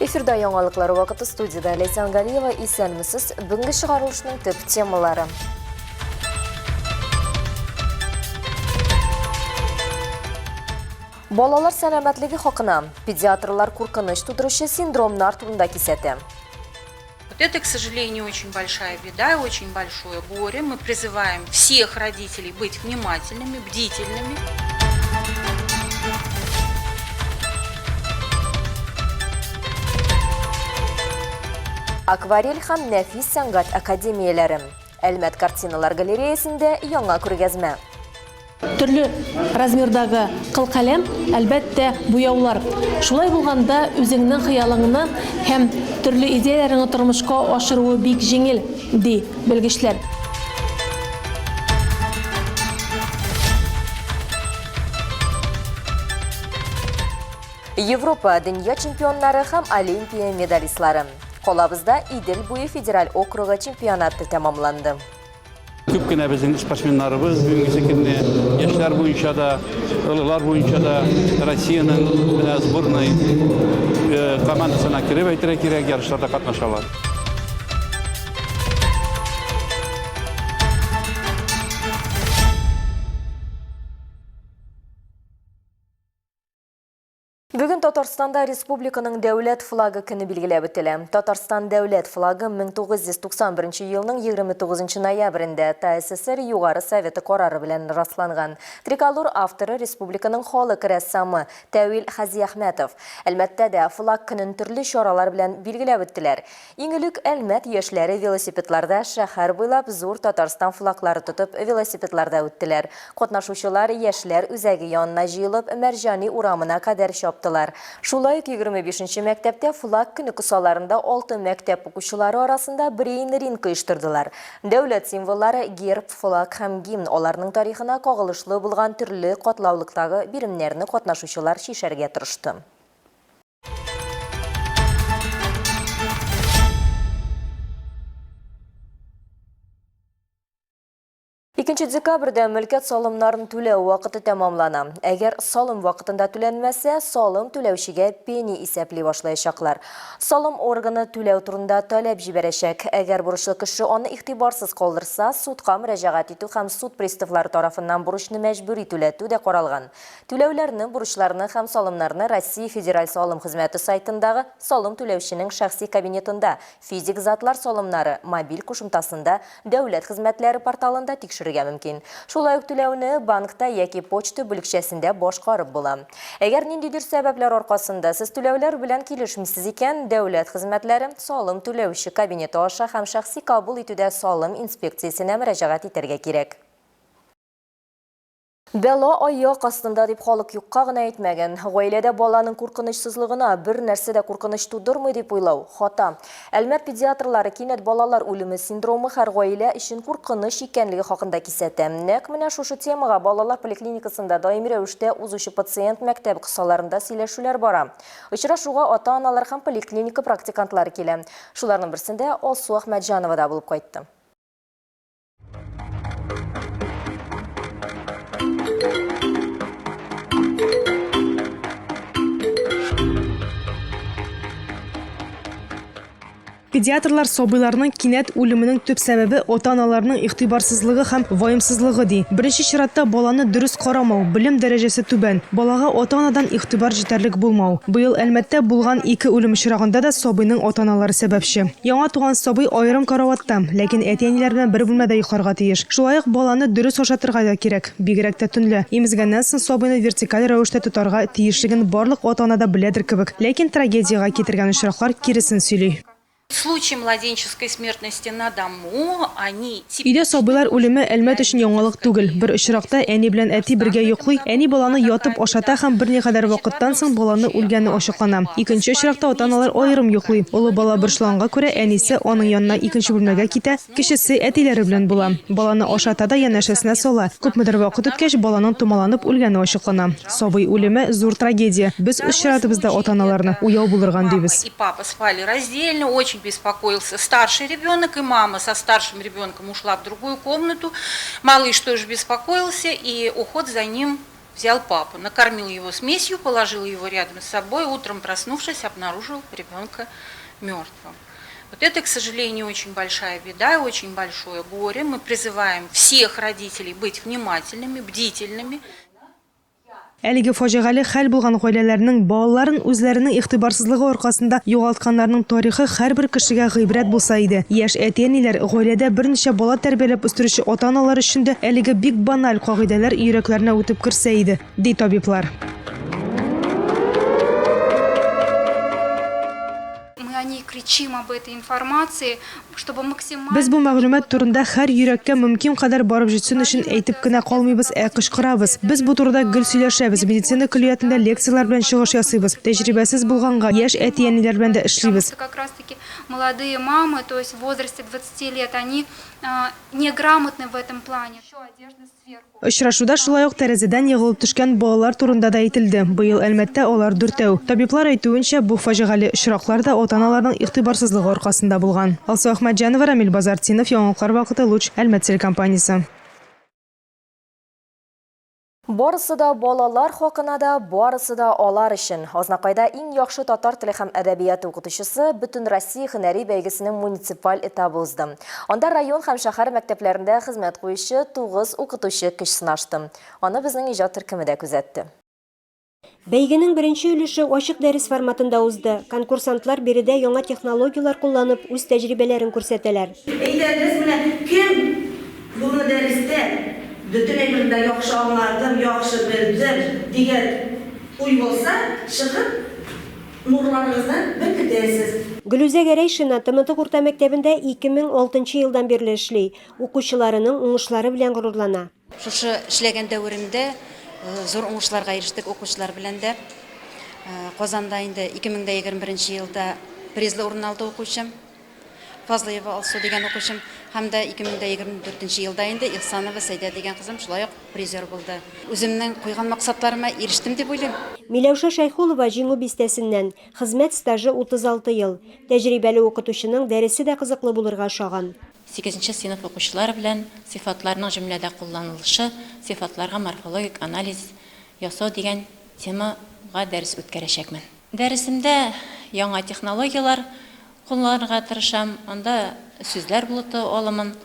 Эфирда яңалыклар вакыты студиядә Ләйсән Галиева исәнмесез. Бүгенге чыгарылышның төп темалары. Балалар сәламәтлеге хакына педиатрлар куркыныч тудыручы синдромнар турында кисәтә. Вот это, к сожалению, очень большая беда и очень большое горе. Мы призываем всех родителей быть внимательными, бдительными. Акварель һәм нәфис сәнгать академияләре. Әлмәт картиналар галереясендә яңа күргәзмә. Төрле размердагы кылкаләм, әлбәттә, буяулар. Шулай булганда, үзеңнең хыялыңны һәм төрле идеяләреңне тормышка ашыруы бик җиңел, ди белгечләр. Европа, дөнья чемпионнары һәм Олимпия медалистлары. Калабызда Идел буе федераль округы чемпионаты тәмамланды. Күп кенә безнең спортсменнарыбыз бүгенге көнне яшьләр буенча да, олылар буенча да Россиянең менә сборной э, командасына кереп әйтергә кирәк, ярышларда катнашалар. Бүген Татарстанда республиканың дәүләт флагы көне билгеләп үтелә. Татарстан дәүләт флагы 1991 елның 29 ноябрендә ТАССР Югары Советы карары белән расланган. Триколор авторы республиканың халык рәссамы Тәвил Хазиәхмәтов. Әлмәттә дә флаг көнен төрле чаралар белән билгеләп үттеләр. Иң элек Әлмәт яшьләре велосипедларда шәһәр буйлап зур Татарстан флаглары тотып велосипедларда үттеләр. Катнашучылар Яшьләр үзәге янына җыелып, Мәрҗани урамына кадәр чаптылар. Шулай ук 25 нче мәктәптә Флаг көне кысаларында алты мәктәп укучылары арасында брейн-ринг оештырдылар. Дәүләт символлары, герб, флаг һәм гимн, аларның тарихына кагылышлы булган төрле катлаулыктагы биремнәрне катнашучылар чишәргә тырышты. Икенче декабрьдә мөлкәт салымнарын түләү вакыты тәмамлана. Әгәр салым вакытында түләнмәсә, салым түләүчегә пени исәпли башлаячаклар. Салым органы түләү турында таләп җибәрәчәк. Әгәр бурычлы кеше аны игътибарсыз калдырса, судка мөрәҗәгать итү һәм суд приставлары тарафыннан бурычны мәҗбүри түләтү дә каралган. Түләүләрне, бурычларны һәм салымнарны Россия Федераль салым хезмәте сайтындагы салым түләүченең шәхси кабинетында, физик затлар салымнары мобиль кушымтасында, дәүләт хезмәтләре порталында тикшерергә мөмкин. Шулай ук түләүне банкта яки почта бүлекчәсендә башкарып була. Әгәр ниндидер сәбәпләр аркасында сез түләүләр белән килешмисез икән, дәүләт хезмәтләре салым түләүче кабинеты аша һәм шәхси кабул итүдә салым инспекциясенә мөрәҗәгать итәргә кирәк. Бәла аяк астында дип халык юкка гына әйтмәгән. Гаиләдә баланың куркынычсызлыгына бер нәрсә дә куркыныч тудырмый дип уйлау, хата. Әлмәт педиатрлары кинәт балалар үлеме синдромы һәр гаилә өчен куркыныч икәнлеге хакында кисәтә. Нәкъ менә шушы темага балалар поликлиникасында даими рәвештә узучы пациент мәктәбе кысаларында сөйләшүләр бара. Очрашуга ата-аналар һәм поликлиника практикантлары килә. Шуларның берсендә Алсу Әхмәтҗанова да булып кайтты. Педиатрлар сабыйларның кинәт үлеменең төп сәбәбе ата-аналарның игътибарсызлыгы һәм ваемсызлыгы ди. Беренче чиратта баланы дөрес карамау, белем дәрәҗәсе түбән, балага ата-анадан игътибар җитәрлек булмау. Быел Әлмәттә булган ике үлем очрагында да сабыйның ата-аналары сәбәпче. Яңа туган сабый аерым караватта, ләкин әти-әниләр белән бер бүлмәдә йокларга тиеш. Шулай ук баланы дөрес ашатырга да кирәк, бигрәк тә төнлә. Имезгәннән соң сабыйны вертикаль рәвештә тотарга тиешлеген барлык ата-ана да беләдер кебек. Ләкин трагедиягә китергән очраклар киресен сөйли. Случаи младенческой смертности на дому, они Өйдә сабыйлар үлеме Әлмәт өчен яңалык түгел. Бер очракта әни белән әти бергә йоклый, әни баланы ятып ашата һәм берникадәр вакыттан соң баланы үлгәне ачыклана. Икенче очракта ата-аналар аерым йоклый. Олы бала борчылганга күрә, әнисе аның янына икенче бүлмәгә китә, кечесе әтиләре белән була. Баланы ашата да янәшәсенә сала. Күпмедер вакыт үткәч, баланың томаланып үлгәне ачыклана. Сабый үлеме, зур трагедия. Без үз чиратыбызда ата-аналарны уяу булырга өндибез. И папа спали раздельно, очень беспокоился старший ребенок, и мама со старшим ребенком ушла в другую комнату. Малыш тоже беспокоился, и уход за ним. Взял папу, накормил его смесью, положил его рядом с собой, утром проснувшись, обнаружил ребенка мертвым. Вот это, к сожалению, очень большая беда и очень большое горе. Мы призываем всех родителей быть внимательными, бдительными. Әлеге фаҗигале хәл булган гаиләләрнең балаларын үзләренең игътибарсызлыгы аркасында югалтканнарның тарихы һәрбер кешегә гыйбрәт булса иде. Яшь әти-әниләр, гаиләдә берничә бала тәрбияләп үстерүче ата-аналар өчен дә әлеге бик баналь кагыйдәләр йөрәкләренә үтеп керсә иде, ди табиблар. Мы о ней кричим об этой информации, чтобы максимально... Без бу мәгълүмат турында һәр йөрәккә мөмкин кадәр барып җитсен өчен әйтеп кенә калмыйбыз, ә кычкырабыз. Без бу турыда гел сөйләшәбез, медицина көллиятендә лекцияләр белән чыгыш ясыйбыз. Тәҗрибәсез булганга, яшь әти-әниләр белән дә эшлибез. Как раз таки молодые мамы, то есть в возрасте 20 лет, они неграмотны в этом плане. Очрашуда шулай ук тәрәзәдән егылып төшкән балалар турында да әйтелде. Быел Әлмәттә алар дүртәү. Табиблар әйтүенчә, бу фаҗигале очраклар да ата-аналарның игътибарсызлыгы аркасында булган. Алсу Әхмәтҗанова, Рамил Базартдинов, Яңалыклар вакыты, Луч, Әлмәт телекомпаниясе. Барысы да балалар хакына да, барысы да алар өчен. Азнакайда иң яхшы татар теле һәм әдәбияты укытучысы Бөтенроссия һөнәри бәйгесенең муниципаль этабы узды. Анда район һәм шәһәр мәктәпләрендә хезмәт куючы 9 укытучы көч сынашты. Аны безнең иҗат төркеме дә күзәтте. Бәйгенең беренче өлеше ачык дәрес форматында узды. Конкурсантлар биредә яңа технологияләр кулланып, үз тәҗрибәләрен күрсәтәләр. Әйдәгез, менә кем бүгенге дәрестә бөтен әйберне дә яхшы аңладым, яхшы белдем дигән уй булса, чыгып, нурларыгыздан беркетәсез. Гөлүзә Гәрәйшина Тымытык урта мәктәбендә 2006 елдан бирле эшли, укучыларының уңышлары белән горурлана. Шушы эшләгән дәверемдә зур уңышларга ирештек укучылар белән дә. Казанда инде 2021 елда призлы урын алды укучым. Фазлыева Алсу дигән укучым һәм дә 2024 елда инде Ихсанова Сәйдә дигән кызым шулай ук призер булды. Үземнең куйган максатларыма ирештем дип уйлыйм. Миләүшә Шәйхулова Җиңү бистәсеннән, хезмәт стажы 36 ел. Тәҗрибәле укытучының дәресе дә кызыклы булырга ошаган. Сигезенче сыйныф укучылары белән Сыйфатларның җөмләдә кулланылышы, сыйфатларга морфологик анализ ясау дигән темага дәрес үткәрәчәкмен. Дәресемдә яңа технологияләр кулланырга тырышам, анда сүзләр болыты алымын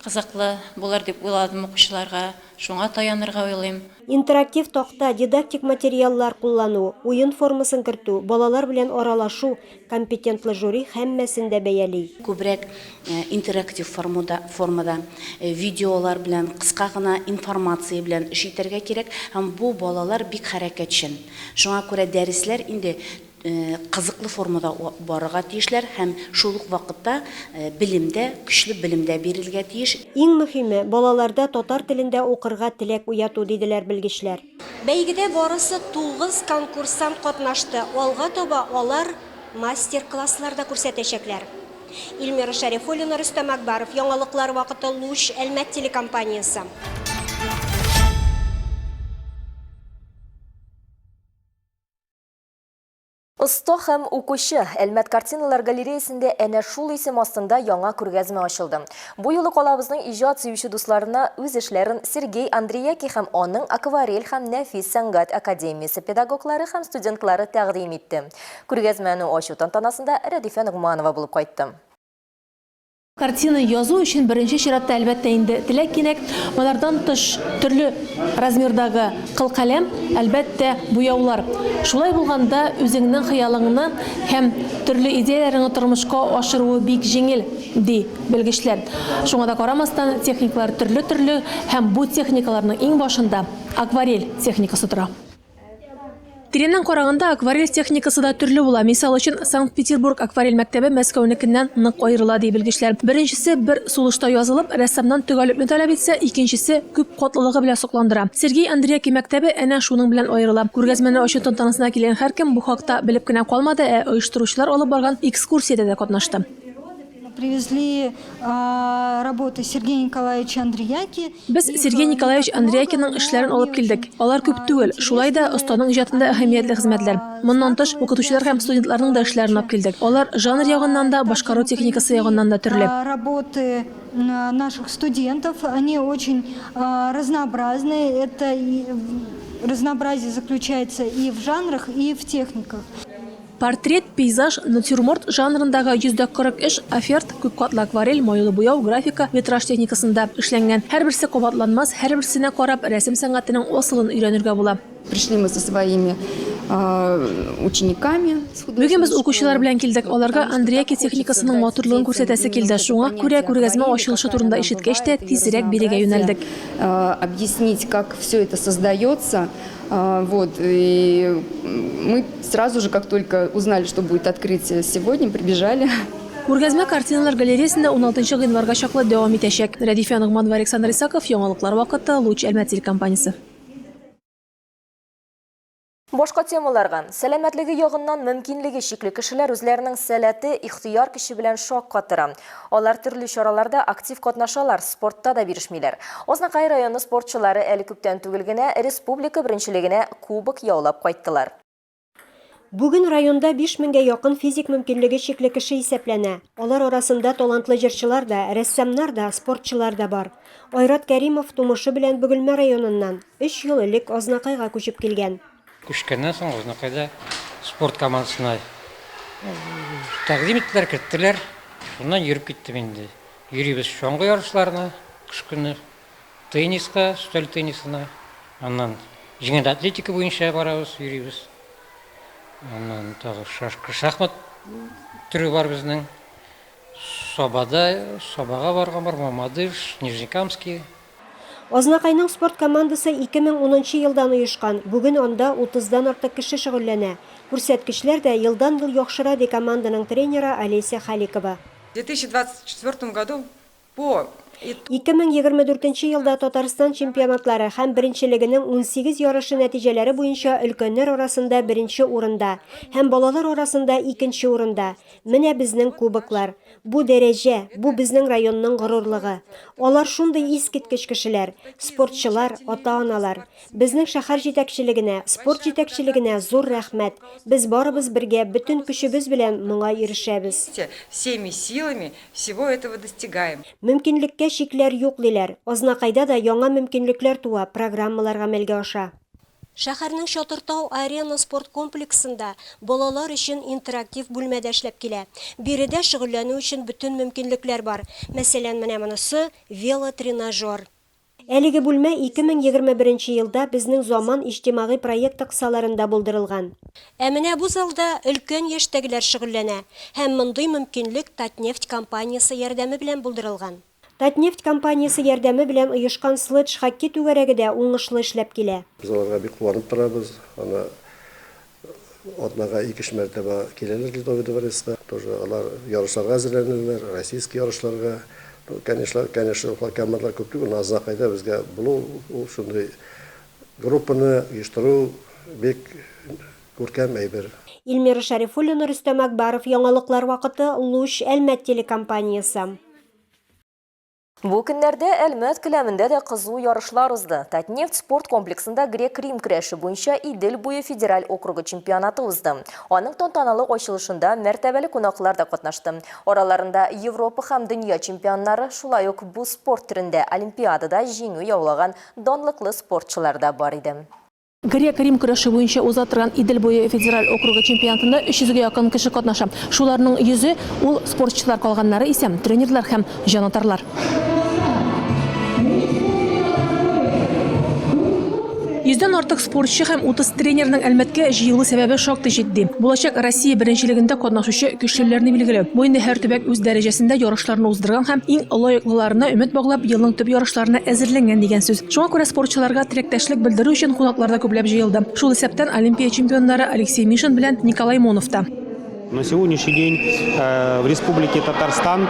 кызыклы булыр дип уйладым укучыларга, шуңа таянырга уйлыйм. Интерактив такта, дидактик материаллар куллану, уен формасын кертү, балалар белән аралашу, компетентлы жюри һәммәсен дә бәяли. Күбрәк интерактив формада, формада, видеолар белән, кыска гына информация белән эш итәргә кирәк һәм бу балалар бик хәрәкәтчән. Шуңа күрә дәресләр инде кызыклы формада барырга тиешләр һәм шул ук вакытта белем дә, көчле белем дә бирелергә тиеш. Иң мөһиме, балаларда татар телендә укырга теләк уяту, диделәр белгечләр. Бәйгедә барысы 9 конкурсант катнашты. Алга таба алар мастер-класслар да күрсәтәчәкләр. Илмира Шәрифуллина, Рөстәм Акбаров, Яңалыклар вакыты, Луч, Әлмәт телекомпаниясе. Оста һәм укучы Әлмәт картиналар галереясендә әнә шул исем астында яңа күргәзмә ачылды. Бу юлы калабызның иҗат сөюче дусларына үз эшләрен Сергей Андрияки һәм аның акварель һәм нәфис сәнгать академиясе педагоглары һәм студентлары тәкъдим итте. Күргәзмәне ачу тантанасында Рәдифә Ногманова булып кайтты. Картина язу өчен беренче чиратта, әлбәттә инде, теләк кирәк. Монардан тыш төрле размердагы кылкаләм, әлбәттә, буяулар. Шулай булганда үзеңнең хыялыңны һәм төрле идеяләреңне тормышка ашыруы бик җиңел, ди белгечләр. Шуңа да карамастан, техникалар төрле-төрле һәм бу техникаларның иң башында акварель техникасы тора. Тирәннән караганда акварель техникасы да төрле була. Мисал өчен, Санкт-Петербург акварель мәктәбе Мәскәүнекеннән нык аерыла, ди белгечләр. Беренчесе бер сулышта язылып, рәссамнан төгәллекне таләп итсә, икенчесе күп катлылыгы белән сокландыра. Сергей Андрияки мәктәбе әнә шуның белән аерыла. Күргәзмәне ачу тантанасына килгән һәркем бу хакта белеп кенә калмады, ә оештыручылар алып барган экскурсиядә дә катнашты. Привезли работы Сергея Николаевича Андрияки. Без Сергей Николаевич Андрейкинның эшләрен алып килдек. Алар күп түгел, шулай да останың иҗатында әһәмиятле хезмәтләр. Моннан тыш, укытучылар һәм студентларның да эшләрен алып килдек. Алар жанр ягыннан да, башкару техникасы ягыннан да төрле. Работы наших студентов, они очень разнообразные. Это и Разнообразие заключается и в жанрах, и в техниках. Портрет, пейзаж, натюрморт жанрындагы 140 эш оферт, күпкатлы акварель, майлы буяу, графика, витраж техникасында эшләнгән. Һәрберсе кабатланмас, һәрберсенә карап, рәсем сәнгатенең асылын өйрәнергә була. Пришли мы со своими учениками. Бүген без укучылар белән килдек. Аларга Андрияки техникасының матурлыгын күрсәтәсе килде. Шуңа күрә күргәзмә ачылышы турында ишеткәч тә, тизрәк бирегә юнәлдек. Объяснить, как все это создается. Вот, и мы сразу же, как только узнали, что будет открытие сегодня, прибежали. Күргәзмә картиналар галереясендә 16 гыйнварга чаклы дәвам итәчәк. Рәдифә Ногманова, Александр Исаков, Яңалыклар вакыты, Луч Әлмәт телекомпаниясе. Башка темаларга. Сәламәтлеге ягыннан мөмкинлеге чикле кешеләр үзләренең сәләте, ихтыяр көче белән шаккатыра. Алар төрле чараларда актив катнашалар, спортта да бирешмиләр. Азнакай районы спортчылары әле күптән түгел генә республика беренчелегенә кубок яулап кайттылар. Бүген районда 5000гә якын физик мөмкинлеге чикле кеше исәпләнә. Алар арасында талантлы җырчылар да, рәссамнар да, спортчылар да бар. Айрат Кәримов тумышы белән Бөгелмә районыннан 3 ел элек Азнакайга күчеп килгән. Күчкәннән соң Азнакайда спорт командасына тәкъдим иттеләр, керттеләр. Шуннан йөреп киттем инде. Йөрибез чаңгы ярышларына, кыш көне тенниска, өстәл теннисына. Аннан җиңел атлетика буенча барабыз, йөрибез. Аннан тагы шашка, шахмат төре бар безнең. Сабада, Сабага барган бар, Мамадыш, Нижнекамский. Азнакайның спорт командасы 2010 елдан оешкан. Бүген анда 30-дан артык кеше шөгыльләнә. Күрсәткечләр дә елдан-ел яхшыра, ди команданың тренеры Олеся Халикова. В 2024 году по 2024 елда Татарстан чемпионатлары һәм беренчелегенең 18 ярышы нәтиҗәләре буенча өлкәннәр арасында беренче урында һәм балалар арасында икенче урында. Менә безнең кубоклар. Бу дәрәҗә, бу безнең районның горурлыгы. Алар шундый искиткеч кешеләр, спортчылар, ата-аналар. Безнең шәһәр җитәкчелегенә, спорт җитәкчелегенә зур рәхмәт. Без барыбыз бергә бөтен көчебез белән моңа ирешәбез. Всеми силами всего этого достигаем. Мөмкинлеккә чикләр юк, диләр. Азнакайда да яңа мөмкинлекләр туа, программалар гамәлгә аша. Шәһәрнең Чатыртау арена спорт комплексында балалар өчен интерактив бүлмә дә эшләп килә. Биредә шөгыльләнү өчен бөтен мөмкинлекләр бар. Мәсәлән, менә монысы велотренажер. Әлеге бүлмә 2021 елда Безнең заман иҗтимагый проекты кысаларында булдырылган. Ә менә бу залда өлкән яшьтәгеләр шөгыльләнә. Һәм мондый мөмкинлек Татнефть компаниясе ярдәме белән булдырылган. Татнефть компаниясе ярдәме белән оешкан следж-хоккей түгәрәге дә уңышлы эшләп килә. Без аларга бик куанып торабыз. Аны атнага ике-өч мәртәбә киләләр Ледовый дворецка. Тоже алар ярышларга әзерләнәләр, российский ярышларга. Конечно, конечно, командалар күп түгел, но Азнакайда безгә булу, ул шундый группаны оештыру бик күркәм әйбер. Эльмира Шәрифуллина, Рөстәм Акбаров, Яңалыклар вакыты, Луч, Әлмәт телекомпаниясе. Бу көннәрдә Әлмәт келәмендә дә кызу ярышлар узды. Татнефть спорт комплексында грек-рим көрәше буенча Идел буе федераль округы чемпионаты узды. Аның тантаналы ачылышында мәртәбәле кунаклар да катнашты. Араларында Европа һәм дөнья чемпионнары, шулай ук бу спорт төрендә Олимпиадада җиңү яулаган данлыклы спортчылар да бар иде. Грек-рим көрәше буенча уза торган Идел буе федераль округы чемпионатында 300гә якын кеше катнаша. Шуларның 100-е ул спортчылар, калганнары исә тренерлар һәм җанатарлар. Йөздән артык спортчы һәм 30 тренерның Әлмәткә җыелу сәбәбе шактый җитди. Булачак Россия беренчелегендә катнашучы көчлеләрне билгеләү. Бу инде һәр төбәк үз дәрәҗәсендә ярышларны уздырган һәм иң лаеклыларына өмет баглап елның төп ярышларына әзерләнгән дигән сүз. Шуңа күрә спортчыларга теләктәшлек белдерү өчен кунаклар да күпләп җыелды. Шул исәптән Олимпия чемпионнары Алексей Мишин белән Николай Монов та. На сегодняшний день в Республике Татарстан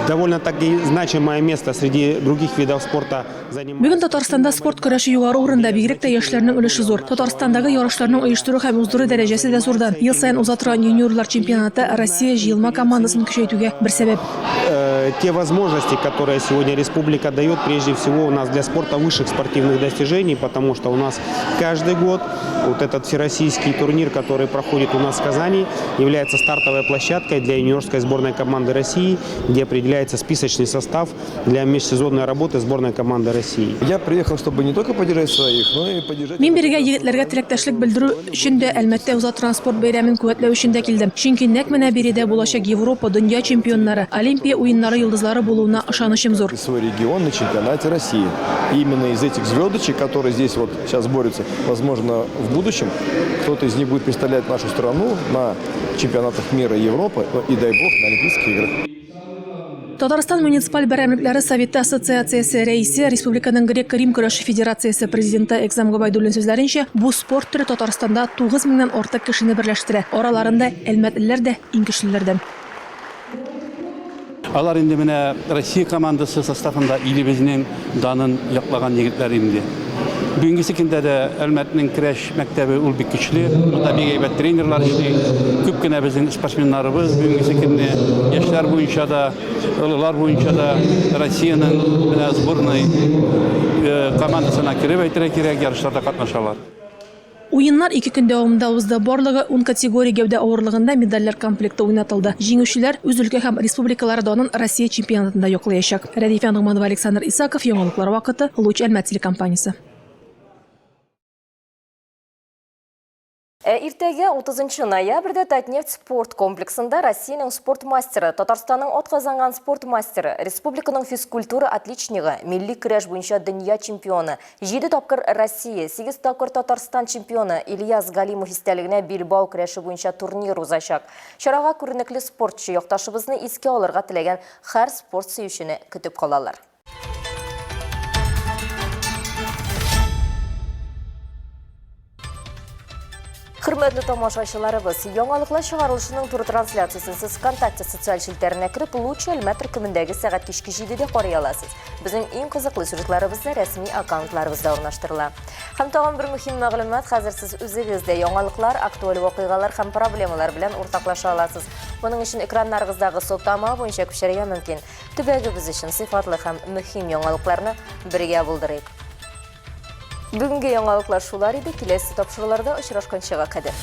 довольно-таки значимое место среди других видов спорта занимает. Бүген Татарстанда спорт көрәше югары урында, бигрәк тә яшьләрнең өлеше зур. Татарстандагы ярышларның оештыру һәм уздыру дәрәҗәсе дә зурдан. Ел саен уза торган юниорлар чемпионаты Россия җыелма командасын көчәйтүгә бер сәбәп. Те возможности, которые сегодня республика дает, прежде всего у нас для спорта высших спортивных достижений, потому что у нас каждый год вот этот всероссийский турнир, который проходит у нас Казани является стартовой площадкой для юниорской сборной команды России, где определяется списочный состав для межсезонной работы сборной команды России. Я приехал, чтобы не только поддержать своих, но и поддержать... Мин бирегә егетләргә теләктәшлек белдерү өчен дә, Әлмәттә уза торган спорт бәйрәмен куәтләү өчен дә килдем. Чөнки нәкъ менә биредә булачак Европа, дөнья чемпионнары, Олимпия уеннары йолдызлары булуына ышанычым зур. Свой регион на чемпионате России. И именно из этих звездочек, которые здесь вот сейчас борются, возможно, в будущем кто-то из них будет представлять нашу страну на чемпионатах мира и Европы, ну и, дай бог, на Олимпийских играх. Татарстан муниципаль берәмлекләре советы ассоциациясе рәисе, республиканың грек-рим көрәше федерациясе президенты Экзам Гобәйдуллин сүзләренчә, бу спорт төре Татарстанда 9 меңнән артык кешене берләштерә, араларында әлмәтлеләр дә иң көчлеләрдән. Алар инде менә Россия командасы составында илебезнең данын яклаган егетләр инде. Бүгенгесе көндә дә Әлмәтнең көрәш мәктәбе ул бик көчле. Монда бик әйбәт тренерлар эшли. Күп кенә безнең спортсменнарыбыз бүгенгесе көнне яшьләр буенча да, олылар буенча да Россиянең менә сборный э, командасына кереп әйтергә кирәк, ярышларда катнашалар. Уеннар ике көн дәвамында узды. Барлыгы ун категория гәүдә авырлыгында медальләр комплекты уйнатылды. Җиңүчеләр үз өлкә һәм республикалары данын Россия чемпионатында яклаячак. Рәдифә Ногманова, Александр Исаков, Яңалыклар вакыты, Луч Әлмәт телекомпаниясе. Ә иртәгә 30 ноябрьдә Татнефть спорт комплексында Россиянең спорт мастеры, Татарстанның атказанган спорт мастеры, республиканың физкультура отличнигы, милли көрәш буенча дөнья чемпионы, Җиде тапкыр Россия, сигез тапкыр Татарстан чемпионы Ильяс Галимов истәлегенә билбау көрәше буенча турнир узачак. Чарага күренекле спортчы якташыбызны искә алырга теләгән һәр спорт сөючене көтеп калалар. Хөрмәтле тамашачыларыбыз, яңалыклар чыгарылышының туры трансляциясен сез ВКонтакте социаль челтәренә кереп, Луч Әлмәт төркемендәге сәгать кичке 7-дә карый аласыз. Безнең иң кызыклы сюжетларыбыз да рәсми аккаунтларыбызда урнаштырыла. Һәм тагын бер мөһим мәгълүмат, хәзер сез үзегез дә яңалыклар, актуаль вакыйгалар һәм проблемалар белән уртаклаша аласыз. Моның өчен экраннарыгыздагы сылтама буенча күчәргә мөмкин. Төбәгебез өчен сыйфатлы һәм мөһим яңалыкларны бергә булдырыйк. Бүгенге яңалыклар шулар иде. Киләсе тапшыруларда очрашканчыга кадәр.